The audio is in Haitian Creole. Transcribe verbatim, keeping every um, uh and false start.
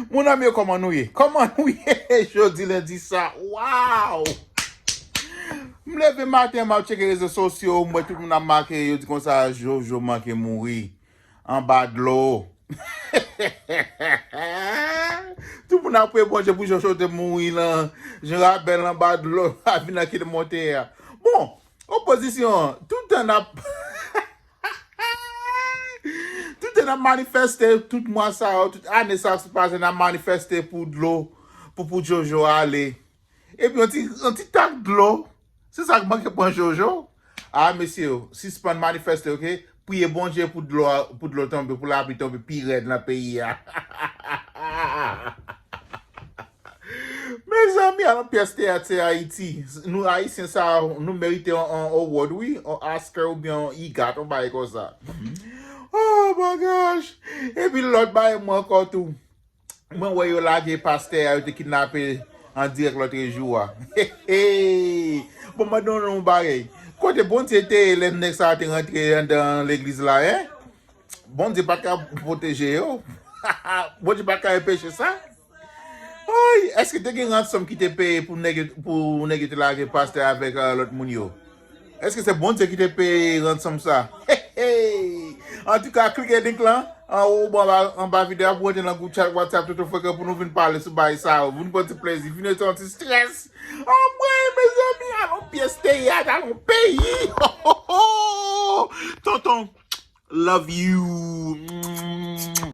Mon ami yo, kòman nou ye? Kòman nou ye jodi lendi sa? Waw! M leve maten, m ap tcheke rezo sosyo, m wè tout moun ap make, yo di konsa, Jojo manke mouri anba dlo. Tout moun ap priye Bondye pou Jojo te mouri lan, jan rabèl anba dlo, a vin nan kite monte a. Bon, opozisyon an, tout tan n ap Tout tan n ap manifeste, tout mwa sa yo, tout ane sa k pase, n ap manifeste pou dlo, pou, pou Jojo ale. Epi yon ti, yon ti tak dlo, se sa k manke pran Jojo. A, mesye yo, sispann manifeste, oke? Priye Bondye pou dlo, pou dlo tonbe, pou lapli tonbe pi rèd nan peyi a. Mezanmi, alon pyès teyat se Ayiti. Nou Ayisyen sa, nou merite yon, yon award, wi. Yon Oscar oubyen yon igat, yon bagay konsa. Oh my gosh! Epi lòt bagay mwen ankò tou. Mwen wè yo lage pastè a, yo te kidnape an dirèk lòt jou a. Hey, hey! Bon, mwen di nou yon bagay. Kote Bondye te ye lè nèg sa a te rantre anndan legliz la, en? Bondye pa t ka pwoteje yo? Bondye pa t ka anpeche sa? Ay, èske te gen ransom ki te peye pou nèg yo, pou nèg yo te lage pastè avèk, euh, lòt moun yo? Èske se Bondye ki te peye ransom sa? Hey, hey! Antouka, klike link lan anwo bò anba, anba videyo a pou w antre nan gwoup chat WhatsApp Tonton Frekan pou nou vin pale sou bagay sa yo. Vin pran ti plezi, vin rete yon ti strès. Anmwey, mezanmi, alon pyès teyat, alon peyi. Ho, ho, ho! Tonton, love you.